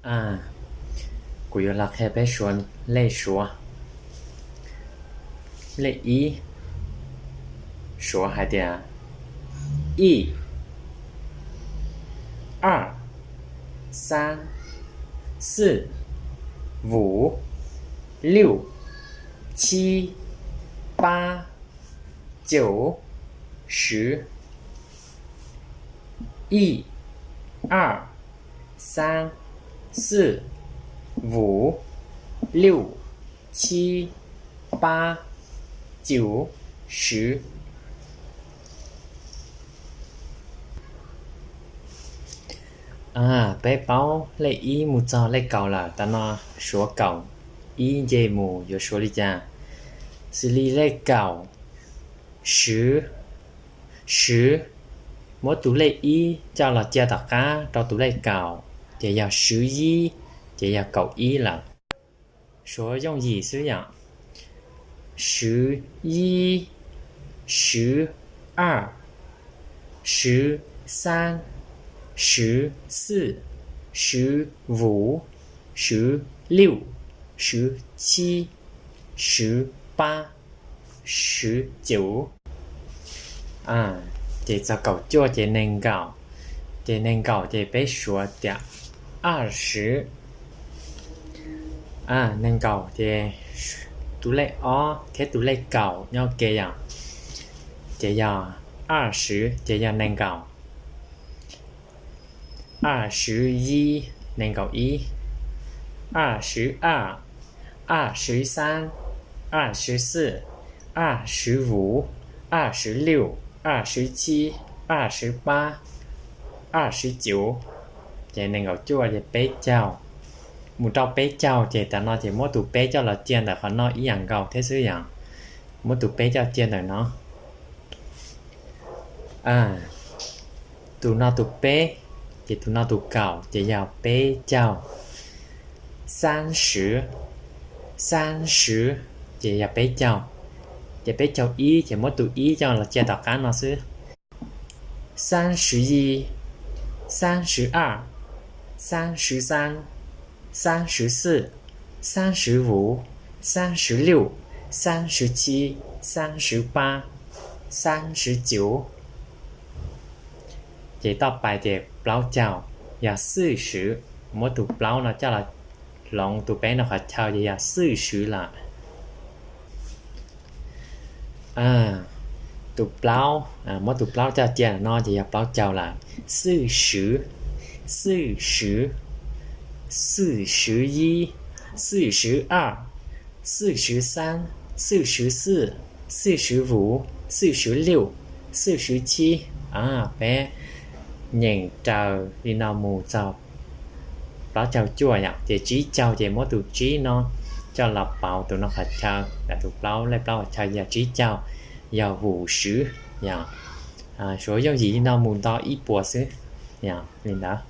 Kuv yuav los qhia peb suav lej suav. Lej ib, suav hais tias 一, 二, 三, 四, 五, 六, 七, 八, 九, 十. 一, 二, 三, 四, 五, 六, 七, 八, 九, 十. Peb paub lej ib mus txog lej kaum lawm, tam no suav kaum ib nce mus yuav suav li cas. Xws li lej kaum, 十, 十, muab tus lej ib coj los cia tom qab rau tus lej kaum ces yog 十一, ces yog kaum ib lawm. Suav yooj yim xwb yom. 十一, 十二, 十三, 十四, 十五, 十六, 十七, 十八, 十九. Ces txog kaum cuaj ces nees nkaum. Ces nees nkaum ces peb suav tias 二十. Nees nkaum ces tus lej ob thiab tus lej kaum nyob ke yom, ces yog 二十, ces yog nees nkaum. 二十一, nees nkaum ib. 二十二, 二十三, 二十四, 二十五, 二十六, 二十七, 二十八, 二十九. Ces nees nkaum cuaj ces peb caug. Mus rau peb caug ces tam no ces muab tus peb coj los cia ntawm qhov no ib yam nkaus thiab xwb yom. Muab tus peb coj cia ntawm no. Tus no tus peb, ces tus no tus kaum ces yog peb caug. 三十, 三十, ces yog peb caug. Ces peb caug ib ces muab tus ib coj los cia tom qab no xwb. 三十一, 三十二, 三十三, 三十四, 三十五, 三十六, 三十七, 三十八, 三十九. Ces toj pais ces plaub caug, yog 四十. Muab tus plaub no coj los hloov tus peb no qhov chaw ces yog 四十 lawm. Tus plaub, muab tus plaub coj cia no ces yog plaub caug lawm. 四十, 四十, 四十一, 四十二, 四十三, 四十四, 四十五, 四十六, 四十七. Peb nyeem raws li no mus txog plaub caug cuaj yom, ces tsib caug ces muab tus tsib no coj los pauv tus no qhov chaw, tus plaub, lej plaub qhov chaw yog tsib caug, yog 五十 yom. Suav yooj yim li no mus nto ib puas xwb yom, li ntawd.